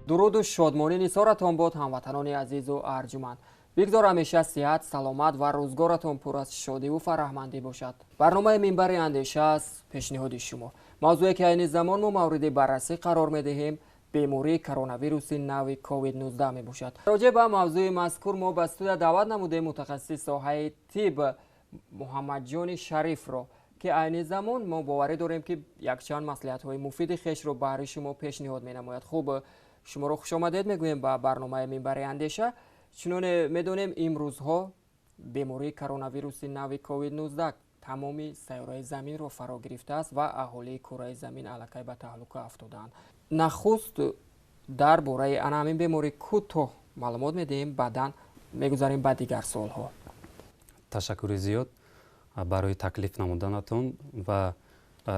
Дуруду шодмонӣ нисоратон бод, ҳамватанони азизу арҷуманд. Бигзор ҳамеша сиҳат, саломат ва рӯзгоратон пур аз шодиву фараҳмандӣ бошад. Барномаи «Минбари андеша» аст пешниҳоди шумо. Мавзӯе, ки айни замон мо мавриди баррасӣ қарор медиҳем, бемории коронавируси нави COVID-19 мебошад. Роҷеъ ба мавзӯи мазкур мо ба студия даъват намудем мутахассиси соҳаи тиб Муҳаммадҷони Шарифро, ки айни замон мо боварӣ дорем, ки якчанд маслиҳатҳои муфиди хешро баҳри шумо пешниҳод менамояд. Хуб, шуморо хушомадед мегӯем ба барномаи «Минбари андеша». Чуноне медонем, имрӯзҳо бемории коронавируси нави COVID-19 тамоми сайёраи заминро фаро гирифтааст ва аҳолии кураи замин аллакай ба таҳлука афтодаанд. Нахуст дар бораи ана ҳамин беморӣ кӯтоҳ маълумот медиҳем, баъдан мегузарем ба дигар суолҳо. Ташаккури зиёд барои таклиф намуданатон, ва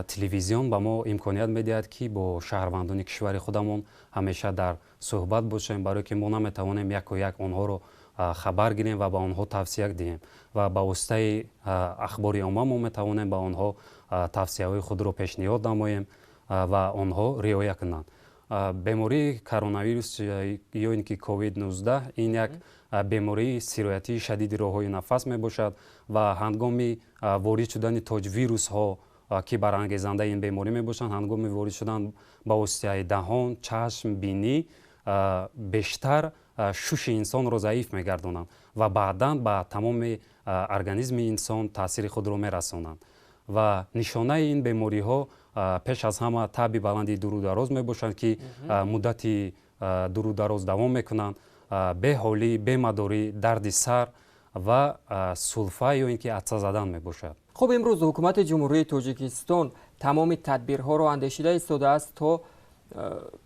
телевизион ба мо имконият медиҳад, ки бо шаҳрвандони кишвари худамон ҳамеша дар суҳбат бошем, барое ки мо наметавонем яку як онҳоро хабар гирем ва ба онҳо тавсия диҳем, ва ба воситаи ахбори омма мо метавонем ба онҳо тавсияҳои худро пешниҳод намоем ва онҳо риоя кунанд. Бемории коронавирус ё ин ки COVID-19 ин як бемории сироятии шадиди роҳҳои нафас мебошад ва ҳангоми ворид шудани тоҷвирусҳо, ки барангезандаи ин беморӣ мебошанд, ҳангоми ворид шудан ба воситаи даҳон, чашм, бинӣ, бештар шуши инсонро заиф мегардонанд ва баъдан ба тамоми организми инсон таъсири худро мерасонанд. Ва нишонаи ин бемориҳо пеш аз ҳама таби баланди дуру дароз мебошанд, ки муддати дуру дароз давом мекунанд, беҳолӣ, бемадорӣ, дарди сар ва сулфа ё ин ки атса задан мебошад. Хуб, имрӯз ҳукумати Ҷумҳурии Тоҷикистон тамоми тадбирҳоро андешида истодааст, то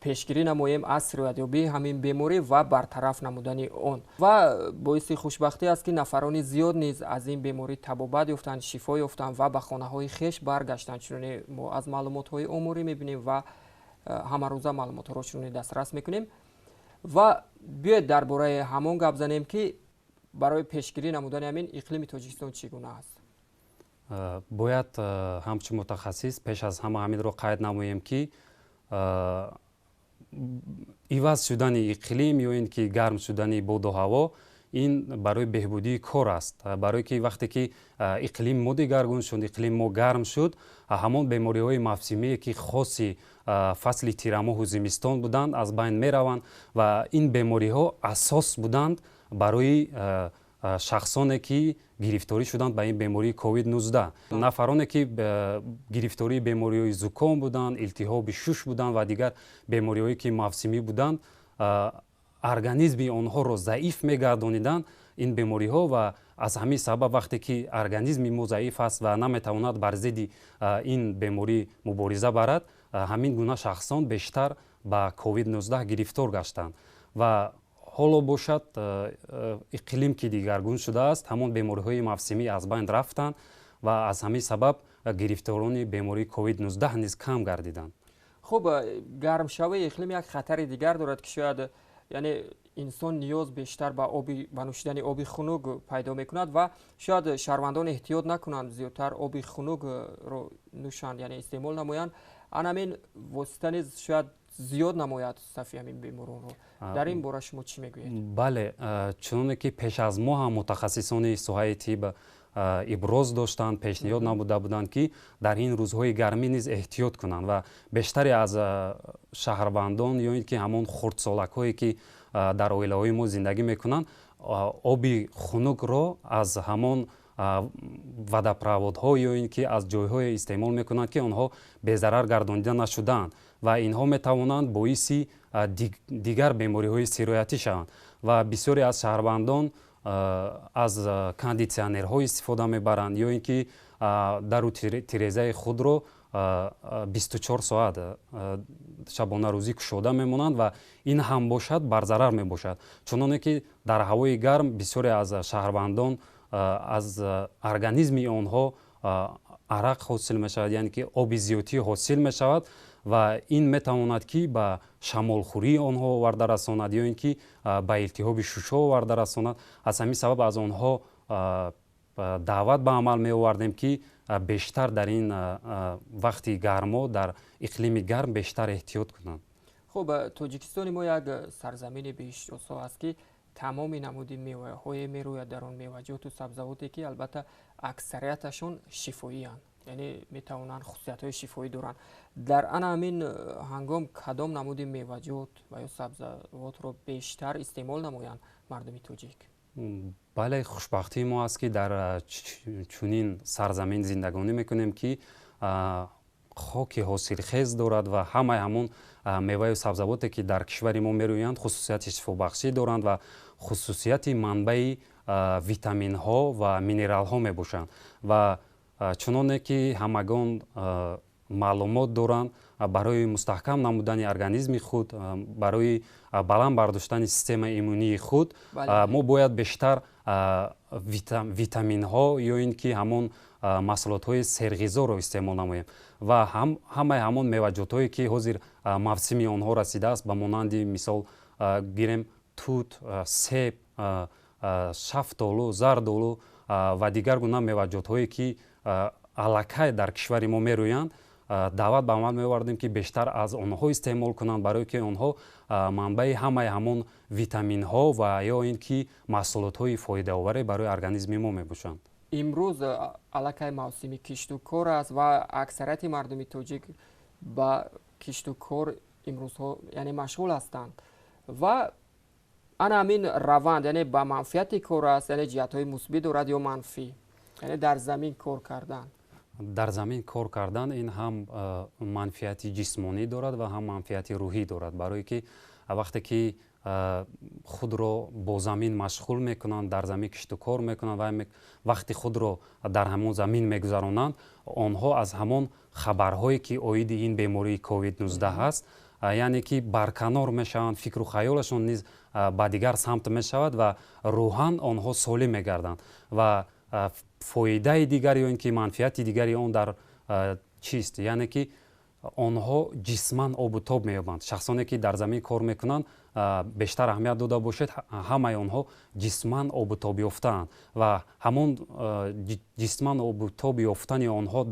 пешгирӣ намоем аз сироятёбии ҳамин беморӣ ва бартараф намудани он. Ва боиси хушбахтӣ аст, ки нафарони зиёд низ аз ин беморӣ табобат ёфтанд, шифо ёфтанд ва ба хонаҳои хеш баргаштанд, чуноне мо аз маълумотҳои оморӣ мебинем ва ҳамарӯза маълумотҳоро чуноне дастрас мекунем. Ва биёед, дар бораи ҳамон гап занем, ки барои пешгирӣ намудани ҳамин иқлими Тоҷикистон чӣ гуна аст. Бояд ҳамчун мутахассис пеш аз ҳама ҳаминро қайд намоем, ки иваз шудани иқлим ё ин ки гарм шудани боду ҳаво ин барои беҳбудии кор аст, барое ки вақте ки иқлим мо дигаргун шуд, иқлим мо гарм шуд, ҳамон бемориҳои мавсимие, ки хоси фасли тирамоҳу зимистон буданд, аз байн мераванд. Ва ин бемориҳо асос буданд барои шахсоне, ки гирифторӣ шуданд ба ин бемории COVID-19. Нафароне, ки гирифтории бемориҳои зуком буданд, илтиҳоби шуш буданд ва дигар бемориҳое, ки мавсимӣ буданд, организми онҳоро заиф мегардониданд ин бемориҳо. Ва аз ҳамин сабаб, вақте ки организми мо заиф аст ва наметавонад бар зидди ин беморӣ мубориза барад, ҳамин гуна шахсон бештар ба COVID-19 гирифтор гаштанд. Ва ҳоло бошад, иқлим ки дигаргун шудааст, ҳамон бемориҳои мавсимӣ аз байн рафтанд ва аз ҳамин сабаб гирифторони бемории COVID-19 низ кам гардиданд. Хуб, гармшавии иқлим як хатари дигар дорад, ки шояд, яъне, инсон ниёз бештар ба оби, ба нӯшидани оби хунук пайдо мекунад ва шояд шаҳрвандон эҳтиёт накунанд, зиёдтар оби хунукро нӯшанд, яъне истеъмол намоянд. Ана ҳамин восита низ шояд зиёд намояд сафи ҳамин беморонро. Дар ин бора шумо чӣ мегӯед? Бале, чуноне ки пеш аз мо ҳам мутахассисони соҳаи тиб иброз доштанд, пешниҳод намуда буданд, ки дар ин рӯзҳои гармӣ низ эҳтиёт кунанд. Ва бештаре аз шаҳрвандон ё ин ки ҳамон хурдсолакҳое, ки дар оилаҳои мо зиндагӣ мекунанд, оби хунукро аз ҳамон водопроводҳо ё ин ки аз ҷойҳое истеъмол мекунанд, ки онҳо безарар гардонида нашудаанд, ва инҳо метавонанд боиси дигар бемориҳои сироятӣ шаванд. Ва бисёре аз шаҳрвандон аз кондитсионерҳо истифода мебаранд ё ин ки дару тирезаи худро 24 соат шабонарӯзӣ кушода мемонанд ва ин ҳам бошад барзарар мебошад, чуноне ки дар ҳавои гарм бисёре аз шаҳрвандон аз организми онҳо арақ ҳосил мешавад, яъне ки оби зиёдтӣ ҳосил мешавад, ва ин метавонад, ки ба шамолхӯрии онҳо оварда расонад ё ин ки ба илтиҳоби шушҳо оварда расонад. Аз ҳамин сабаб аз онҳо даъват ба амал меовардем, ки бештар дар ин вақти гармо, дар иқлими гарм бештар эҳтиёт кунанд. Хуб, Тоҷикистони мо як сарзамини беҳиштосо аст, ки тамоми намуди меваҳое мерӯяд дар он, меваҷоту сабзавоте, ки албатта аксарияташон шифоиянд, яъне метавонанд, хусусиятҳои шифоӣ доранд. Дар ана ҳамин ҳангом кадом намуди меваҷот ва ё сабзавотро бештар истеъмол намоянд мардуми тоҷик? Бале, хушбахтии мо аст, ки дар чунин сарзамин зиндагонӣ мекунем, ки хоки ҳосилхез дорад ва ҳамаи ҳамон меваю сабзавоте, ки дар кишвари мо мерӯянд, хусусияти шифобахшӣ доранд ва хусусияти манбаи витаминҳо ва минералҳо мебошанд. Ва чуноне ки ҳамагон маълумот доранд, барои мустаҳкам намудани организми худ, барои баланд бардоштани системаи иммунии худ мо бояд бештар витаминҳо ё ин ки ҳамон маҳсулотҳои серғизоро истеъмол намоем. Ва ҳамаи ҳамон меваҷотҳое, ки ҳозир мавсими онҳо расидааст, ба монанди мисол гирем тут, себ, шафтолу, зардолу ва дигар гуна меваҷотҳое, ки аллакай дар кишвари мо мерӯянд, даъват ба амал меовардем, ки бештар аз онҳо истеъмол кунанд, барое ки онҳо манбаи ҳамаи ҳамон витаминҳо ва ё ин ки маҳсулотҳои фоидаоваре барои организми мо мебошанд. Имрӯз аллакай мавсими кишту кор аст ва аксарияти мардуми тоҷик ба кишту кор имрӯзҳо, яъне, машғул ҳастанд. Ва ана ҳамин раванд, яъне, ба манфиати кор аст, яъне ҷиҳатҳои мусбӣ дорад ё манфӣ, яъне дар замин кор кардан? Дар замин кор кардан ин ҳам манфиати ҷисмонӣ дорад ва ҳам манфиати рӯҳӣ дорад, барое ки вақте ки худро бо замин машғул мекунанд, дар замин кишту кор мекунанд ва вақти худро дар ҳамон замин мегузаронанд, онҳо аз ҳамон хабарҳое, ки оиди ин бемории COVID-19 ҳаст, яъне ки барканор мешаванд, фикру хаёлашон низ ба дигар самт мешавад ва рӯҳан онҳо солим мегарданд. Ва фоидаи дигар ё ин ки манфиати дигари он дар чист? Яъне ки онҳо ҷисман обу тоб меёбанд. Шахсоне, ки дар замин кор мекунанд, бештар аҳамият дода бошед, ҳамаи онҳо ҷисман обу тоб ёфтаанд ва ҳамон ҷисман обу тоб ёфтани онҳо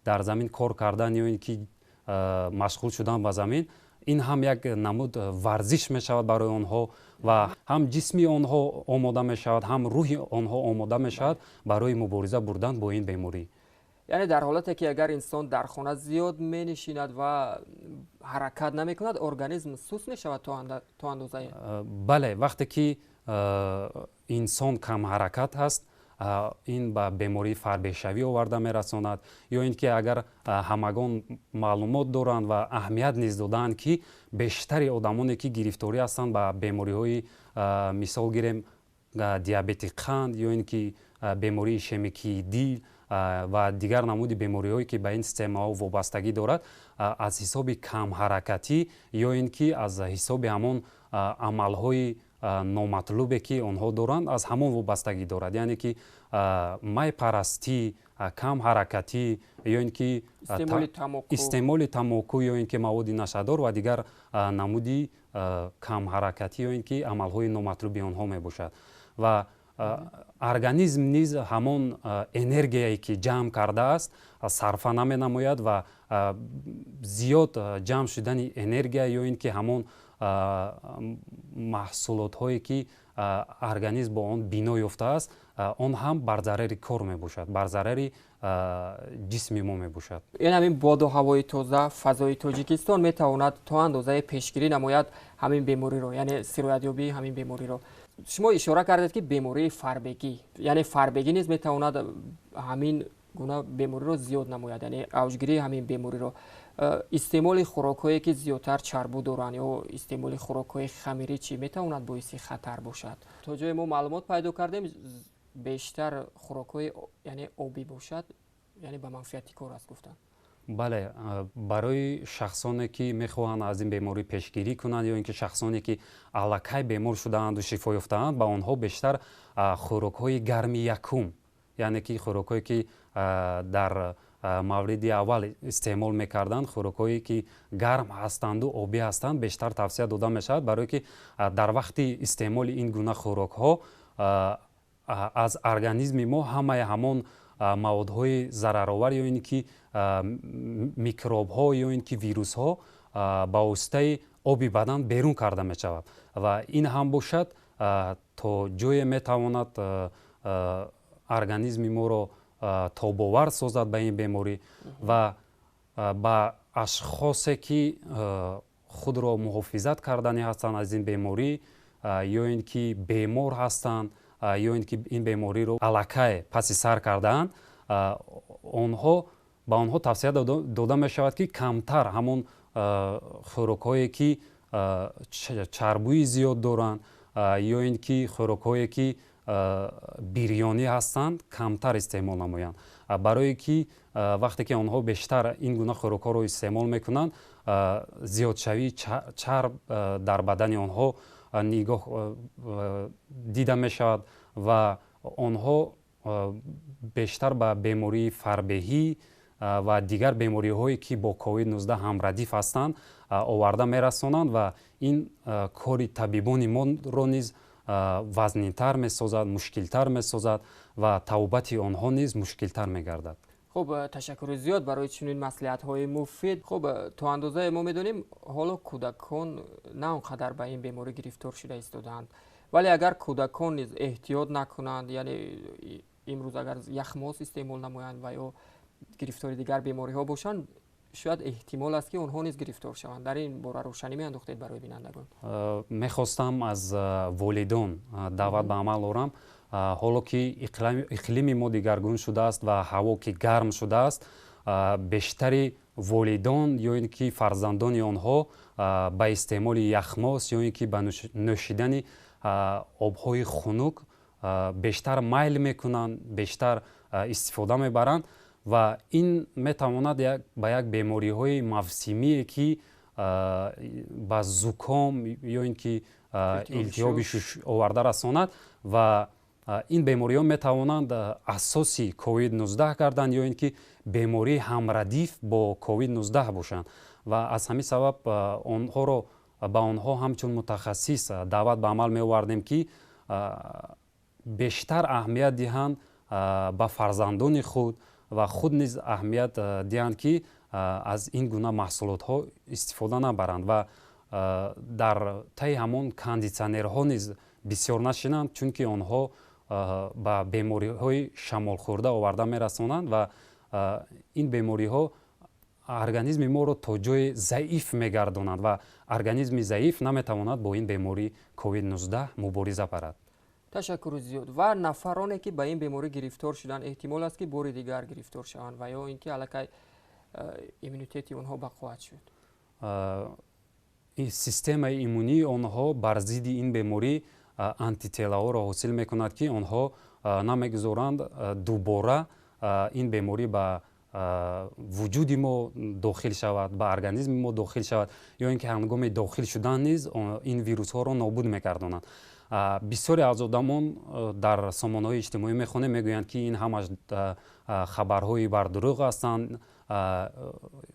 дар замин кор кардан ё ин ки машғул шудан ба замин, ин ҳам як намуд варзиш мешавад барои онҳо ва ҳам ҷисми онҳо омода мешавад, ҳам рӯҳи онҳо омода мешавад барои мубориза бурдан бо ин беморӣ. Яъне дар ҳолате, ки агар инсон дар хона зиёд менишинад ва ҳаракат намекунад, организм суст мешавад то андозае? Бале, вақте ки инсон камҳаракат ҳаст, ин ба бемории фарбешавӣ оварда мерасонад. Ё ин ки агар ҳамагон маълумот доранд ва аҳамият низ додаанд, ки бештари одамоне, ки гирифторӣ ҳастанд ба бемориҳои, мисол гирем, диабети қанд ё ин ки бемории ишемикии дил ва дигар намуди бемориҳое, ки ба ин системаҳо вобастагӣ дорад, аз ҳисоби камҳаракатӣ ё ин ки аз ҳисоби ҳамон амалҳои номатлубе, ки онҳо доранд, аз ҳамон вобастагӣ дорад. Яъне ки майпарастӣ, камҳаракатӣ ё ин ки истеъмоли тамоку ё ин ки маводи нашъадор ва дигар намуди камҳаракатӣ ё ин ки амалҳои номатлуби онҳо мебошад. Ва организм низ ҳамон энергияе, ки ҷамъ кардааст, сарфа наменамояд ва зиёд ҷамъ шудани энергия ё ин ки ҳамон маҳсулотҳое, ки организм бо он бино ёфтааст, он ҳам бар зарари кор мебошад, бар зарари ҷисми мо мебошад. Ин ҳамин боду ҳавои тоза, фазои Тоҷикистон метавонад то андозае пешгирӣ намояд ҳамин бемориро, яъне сироятёбии ҳамин бемориро. Шумо ишора кардед, ки бемории фарбегӣ, яъне фарбегӣ низ метавонад ҳамин гуна бемориро зиёд намояд, яъне авҷгирии ҳамин бемориро. Истеъмоли хӯрокҳое, ки зиёдтар чарбу доранд, ё истеъмоли хӯрокҳои хамирӣ чӣ метавонад боиси хатар бошад? То ҷое мо маълумот пайдо кардем, бештар хӯрокҳои, яъне, обӣ бошад, яъне ба манфиати кор аст, гуфтанд. Бале, барои шахсоне, ки мехоҳанд аз ин беморӣ пешгирӣ кунанд ё ин ки шахсоне, ки аллакай бемор шудаанду шифо ёфтаанд, ба онҳо бештар хӯрокҳои гарми якум, яъне ки хӯрокҳое, ки дар мавриди аввал истеъмол мекарданд, хӯрокҳое, ки гарм ҳастанду обӣ ҳастанд, бештар тавсия дода мешавад, барое ки дар вақти истеъмоли ин гуна хӯрокҳо аз организми мо ҳамаи ҳамон маводҳои зараровар ё ин ки микробҳо ё ин ки вирусҳо ба воситаи оби бадан берун карда мешавад ва ин ҳам бошад то ҷое метавонад организми моро тобовар созад ба ин беморӣ ва ба ашхосе ки худро муҳофизат карданӣ ҳастанд аз ин беморӣ, ё ин ки бемор ҳастанд, ё ин ки ин бемориро аллакай паси сар кардаанд, онҳо ба онҳо тавсия дода мешавад, ки камтар ҳамон хӯрокҳое ки чарбӯи зиёд доранд, ё ин ки хӯрокҳое ки бирёнӣ ҳастанд, камтар истеъмол намоянд, барое ки вақте ки онҳо бештар ин гуна хӯрокҳоро истеъмол мекунанд, зиёдшавии чарб дар бадани онҳо нигоҳ дида мешавад ва онҳо бештар ба бемории фарбеҳӣ ва дигар бемориҳое ки бо COVID-19 ҳамрадиф ҳастанд, оварда мерасонанд ва ин кори табибони моро низ вазнинтар месозад, мушкилтар месозад ва табобати онҳо низ мушкилтар мегардад. Хуб, ташаккури зиёд барои чунин маслиҳатҳои муфид. Хуб, то андозае мо медонем, ҳоло кӯдакон на он қадар ба ин беморӣ гирифтор шуда истодаанд, вале агар кӯдакон низ эҳтиёт накунанд, яъне имрӯз агар яхмоз истеъмол намоянд ва ё гирифтори дигар бемориҳо бошанд, шояд эҳтимол аст, ки онҳо низ гирифтор шаванд. Дар ин бора рӯшанӣ меандохтед барои бинандагон. Мехостам аз волидон даъват ба амал орам. Ҳоло ки иқлими мо дигаргун шудааст ва ҳаво ки гарм шудааст, бештари волидон ё ин ки фарзандони онҳо ба истеъмоли яхмоз ё ин ки ба нӯшидани обҳои хунук бештар майл мекунанд, бештар истифода мебаранд ва ин метавонад ба як бемориҳои мавсимие ки ба зуком ё ин ки илтиҳоби шуш оварда расонад ва ин бемориҳо метавонанд асоси COVID-19 гарданд ё ин ки бемории ҳамрадиф бо COVID-19 бошанд. Ва аз ҳамин сабаб онҳоро ба онҳо ҳамчун мутахассис даъват ба амал меовардем, ки бештар аҳамият диҳанд ба фарзандони худ ва худ низ аҳамият диҳанд, ки аз ин гуна маҳсулотҳо истифода набаранд ва дар таи ҳамон кондитсионерҳо низ бисёр нашинанд, чунки онҳо ба бемориҳои шамолхӯрда оварда мерасонанд ва ин бемориҳо организми моро то ҷое заиф мегардонанд ва организми заиф наметавонад бо ин беморӣ COVID-19 мубориза барад. Ташаккури зиёд. Ва нафароне ки ба ин беморӣ гирифтор шуданд, эҳтимол аст, ки бори дигар гирифтор шаванд ва ё ин ки аллакай иммунитети онҳо бақувват шуд? Системаи иммунии онҳо бар зидди ин беморӣ антителаҳоро ҳосил мекунад, ки онҳо намегузоранд дубора ин беморӣ ба вуҷуди мо дохил шавад, ба организми мо дохил шавад, ё ин ки ҳангоми дохил шудан низ ин вирусҳоро нобуд мегардонанд. Бисёре аз одамон дар сомонаҳои иҷтимоӣ мехонем, мегӯянд, ки ин ҳамаш хабарҳои бардурӯғ ҳастанд,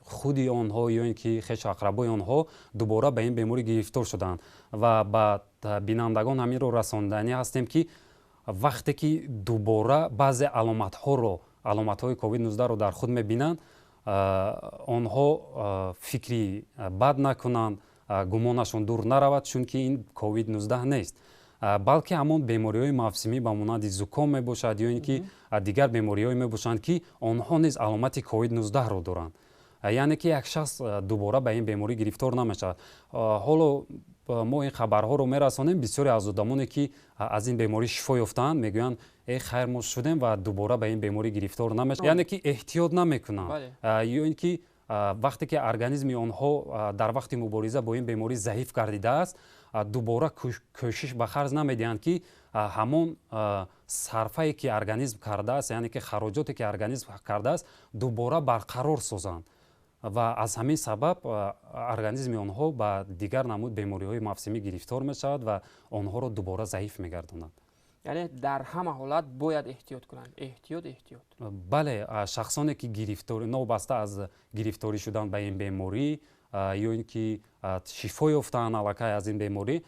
худи онҳо ё ин ки хешу ақрабои онҳо дубора ба ин беморӣ гирифтор шуданд. Ва ба бинандагон ҳаминро расонданӣ ҳастем, ки вақте ки дубора баъзе аломатҳоро, аломатҳои COVID-19-ро дар худ мебинанд, онҳо фикри бад накунанд, гумонашон дур наравад, чунки ин COVID-19 нест, балки ҳамон бемориҳои мавсимӣ ба монанди зуком мебошад ё ин ки дигар бемориҳое мебошанд, ки онҳо низ аломати COVID-19-ро доранд. Яъне ки як шахс дубора ба ин беморӣ гирифтор намешавад. Ҳоло мо ин хабарҳоро мерасонем, бисёре аз одамоне ки аз ин беморӣ шифо ёфтаанд, мегӯянд: «Э, хайр, мо шудем ва дубора ба ин беморӣ гирифтор намешавем». Яъне ки эҳтиёт намекунанд ё ин ки вақте ки организми онҳо дар вақти мубориза бо ин беморӣ заиф гардидааст, дубора кӯшиш ба харҷ намедиҳанд, ки ҳамон сарфае ки организм кардааст, яъне ки хароҷоте ки организм кардааст, дубора барқарор созанд ва аз ҳамин сабаб организми онҳо ба дигар намуд бемориҳои мавсимӣ гирифтор мешавад ва онҳоро дубора заиф мегардонад. Яъне дар ҳама ҳолат бояд эҳтиёт кунанд, эҳтиёт, эҳтиёт. Бале, шахсоне ки гирифтор, новобаста аз гирифторӣ шудан ба ин беморӣ ё ин ки шифо ёфтаанд аллакай аз ин беморӣ,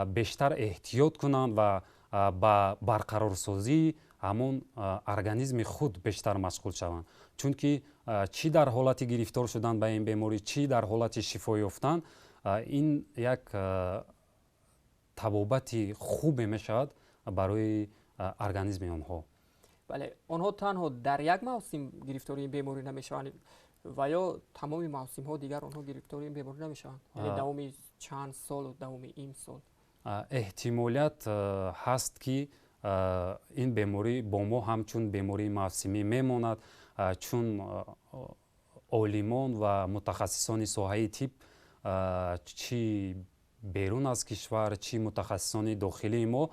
бештар эҳтиёт кунанд ва Ба барқарорсозии ҳамон организми худ бештар машғул шаванд, чунки чӣ дар ҳолати гирифтор шудан ба ин беморӣ, чӣ дар ҳолати шифо ёфтан, ин як табобати хубе мешавад барои организми онҳо. Бале, онҳо танҳо дар як мавсим гирифтори ин беморӣ намешаванд ва ё тамоми мавсимҳо дигар онҳо гирифтори ин беморӣ намешаванд, яъне давоми чанд солу давоми имсол? Эҳтимолият ҳаст, ки ин беморӣ бо мо ҳамчун бемории мавсимӣ мемонад, чун олимон ва мутахассисони соҳаи тиб, чӣ берун аз кишвар, чӣ мутахассисони дохилии мо,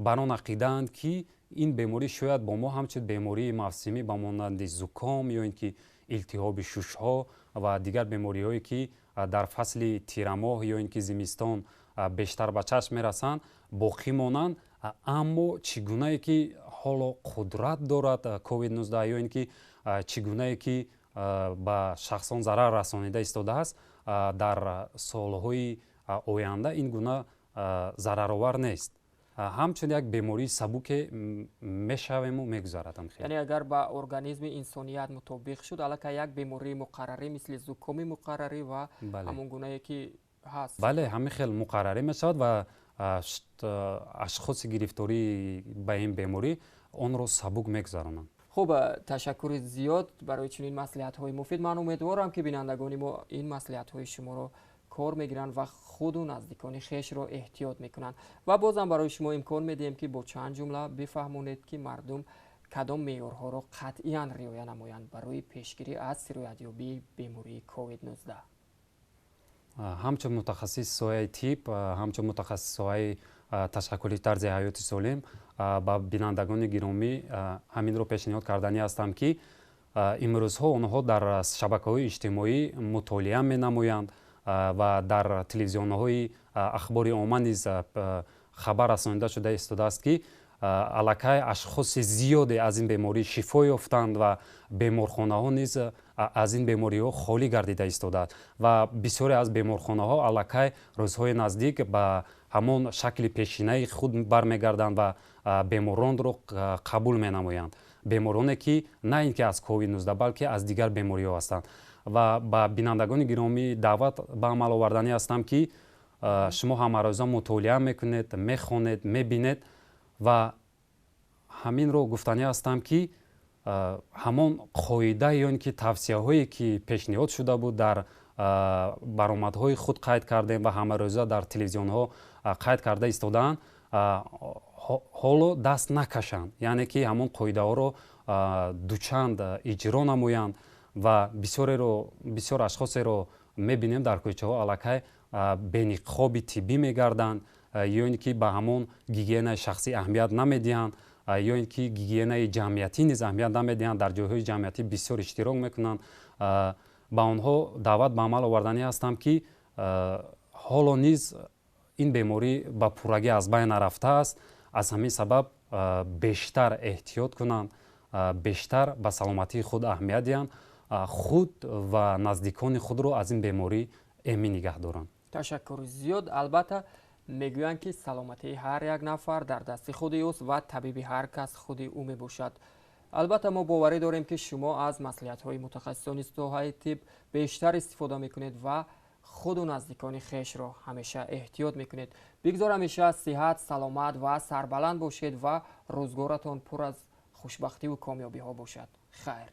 бар он ақидаанд, ки ин беморӣ шояд бо мо ҳамчун бемории мавсимӣ ба монанди зуком ё ин ки илтиҳоби шушҳо ва дигар бемориҳое, ки дар фасли тирамоҳ ё ин ки зимистон бештар ба чашм мерасанд, боқӣ монанд. Аммо чӣ гунае ки ҳоло қудрат дорад COVID-19 ё ин ки чӣ гунае ки ба шахсон зарар расонида истодааст, дар солҳои оянда ин гуна зараровар нест, ҳамчун як бемории сабуке мешавему мегузарад. Яъне агар ба организми инсоният мутобиқ шуд, аллакай як бемории муқаррарӣ, мисли зукоми муқаррарӣ ва ҳамон гунае ки ҳаст. Бале, ҳамин хел муқаррарӣ мешавад ва ашхоси гирифторӣ ба ин беморӣ онро сабук мегузаронанд. Хуб, ташаккури зиёд барои чунин маслиҳатҳои муфид. Ман умедворам, ки бинандагони мо ин маслиҳатҳои шуморо кор мегиранд ва худу наздикони хешро эҳтиёт мекунанд. Ва бозам барои шумо имкон медиҳем, ки бо чанд ҷумла бифаҳмонед, ки мардум кадом меъёрҳоро қатъиян риоя намоянд барои пешгирӣ аз сироятёбии бемории COVID-19. Ҳамчун мутахассиси соҳаи тиб, ҳамчун мутахассиси соҳаи ташаккули тарзи ҳаёти солим, ба бинандагони гиромӣ ҳаминро пешниҳод карданӣ ҳастам, ки имрӯзҳо онҳо дар шабакаҳои иҷтимоӣ мутолиа менамоянд ва дар телевизионҳои ахбори омма низ хабар расонида шуда истодааст, ки аллакай ашхоси зиёде аз ин беморӣ шифо ёфтанд ва беморхонаҳо низ аз ин бемориҳо холӣ гардида истодааст ва бисёре аз беморхонаҳо аллакай рӯзҳои наздик ба ҳамон шакли пешинаи худ бармегарданд ва беморонро қабул менамоянд, бемороне ки на ин ки аз COVID-19, балки аз дигар бемориҳо ҳастанд. Ва ба бинандагони гиромӣ даъват ба амал оварданӣ ҳастам, ки шумо ҳамарӯза мутолиа мекунед, мехонед, мебинед ва ҳаминро гуфтанӣ ҳастам, ки ҳамон қоида ё ин ки тавсияҳое ки пешниҳод шуда буд, дар баромадҳои худ қайд кардем ва ҳамарӯза дар телевизионҳо қайд карда истодаанд, ҳоло даст накашанд, яъне ки ҳамон қоидаҳоро дучанд иҷро намоянд. Ва бисёреро, бисёр ашхосеро мебинем, дар кӯчаҳо аллакай бениқоби тиббӣ мегарданд ё ин ки ба ҳамон гигиенаи шахсӣ аҳамият намедиҳанд ё ин ки гигиенаи ҷамъиятӣ низ аҳамият намедиҳанд, дар ҷойҳои ҷамъиятӣ бисёр иштирок мекунанд. Ба онҳо даъват ба амал оварданӣ ҳастам, ки ҳоло низ ин беморӣ ба пуррагӣ аз байн нарафтааст, аз ҳамин сабаб бештар эҳтиёт кунанд, бештар ба саломатии худ аҳамият диҳанд, худ ва наздикони худро аз ин беморӣ эмин нигаҳ доранд. Ташаккури зиёд. Албатта, мегӯянд, ки саломатии ҳар як нафар дар дасти худи ӯст ва табиби ҳар кас худи ӯ мебошад. Албатта, мо боварӣ дорем, ки шумо аз маслиҳатҳои мутахассисони соҳаи тиб бештар истифода мекунед ва худу наздикони хешро ҳамеша эҳтиёт мекунед. Бигзор ҳамеша сиҳат, саломат ва сарбаланд бошед ва рӯзгоратон пур аз хушбахтиву комёбиҳо бошад. Хайр.